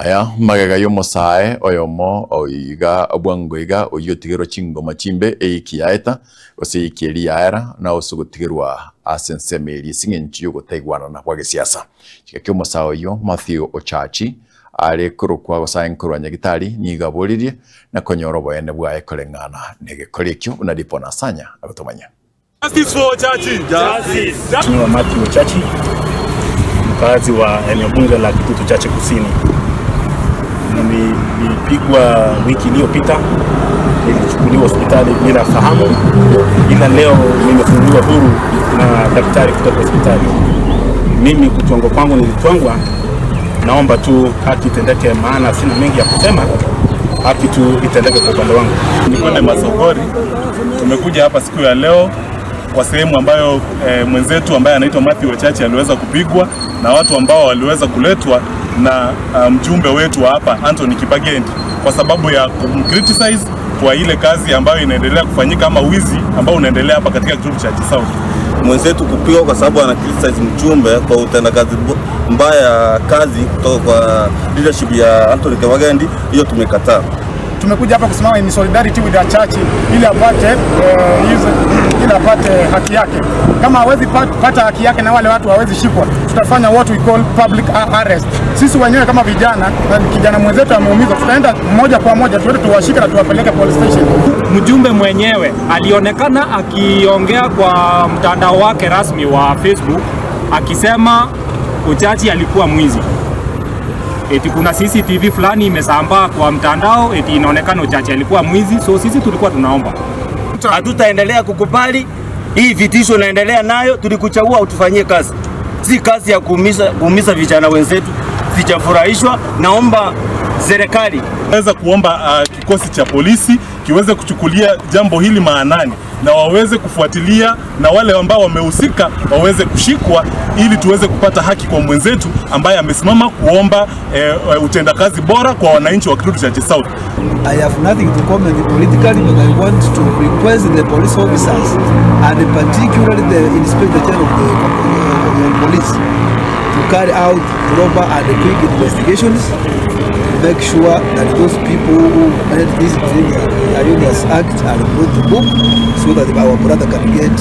Aya magega y'omosae oyomo oiga bwango iga oyio otigerwa chingoma chimbe eiki yaeta, gose eiki eria yaera, na ase ogotigerwa ase ensemo eria ase eng'encho y'ogotaigwanana gwa gesiasa. Chingaki omosae oyio Mathew Ochachi are korokwa gose aye nkorwa Nyagitari nigo aboririe na konyora oboene bwaye koreng'ana negekori ekio buna Dipon Asanya agotomanya. Justice for Ochachi. Justice. Mheshimiwa Mathew Ochachi, mkazi wa eneo bunge la Kitutu Chache Kusini. Nilipigwa wiki iliyopita, nilichukuliwa hospitali bila fahamu, ila leo nimefunguliwa huru na daktari kutoka hospitali. Mimi kutwangwa kwangu nilitwangwa, naomba tu haki itendeke, maana sina mengi ya kusema, haki tu itendeke kwa upande wangu. Nikonde Masokori, tumekuja hapa siku ya leo kwa sehemu ambayo e, mwenzetu ambaye anaitwa Mathew Ochachi aliweza kupigwa na watu ambao waliweza kuletwa na mjumbe um, wetu wa hapa Anthony Kibagendi kwa sababu ya kumcriticize kwa ile kazi ambayo inaendelea kufanyika ama wizi ambao unaendelea hapa katika Kitutu Chache South. Mwenzetu kupigwa kwa sababu ana criticize mjumbe kwa utendakazi mbaya ya kazi kutoka kwa leadership ya Anthony Kibagendi, hiyo tumekataa. Tumekuja hapa kusimama in solidarity with Achachi ili apate eh, ili apate haki yake. Kama hawezi pata haki yake na wale watu hawezi shikwa, tutafanya what we call public arrest. Sisi wenyewe kama vijana na kijana mwenzetu ameumizwa, tutaenda moja kwa moja tuende tuwashike na tuwapeleke police station. Mjumbe mwenyewe alionekana akiongea kwa mtandao wake rasmi wa Facebook akisema Ochachi alikuwa mwizi. Eti kuna CCTV fulani imesambaa kwa mtandao eti inaonekana Ochachi alikuwa mwizi, so sisi tulikuwa tunaomba Hatutaendelea kukubali hii vitisho naendelea nayo. Tulikuchagua utufanyie kazi, si kazi ya kuumiza, kuumiza vijana wenzetu. Sijafurahishwa, naomba serikali Naweza kuomba kikosi cha polisi kiweze kuchukulia jambo hili maanani na waweze kufuatilia na wale ambao wamehusika waweze kushikwa ili tuweze kupata haki kwa mwenzetu ambaye amesimama kuomba eh, utendakazi bora kwa wananchi wa Kitutu Chache South. I have nothing to comment politically, but I want to request the police officers and particularly the Inspector General of the police to carry out proper and quick investigations to make sure that those people who committed this heinous act are brought to book so that our brother can get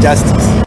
justice.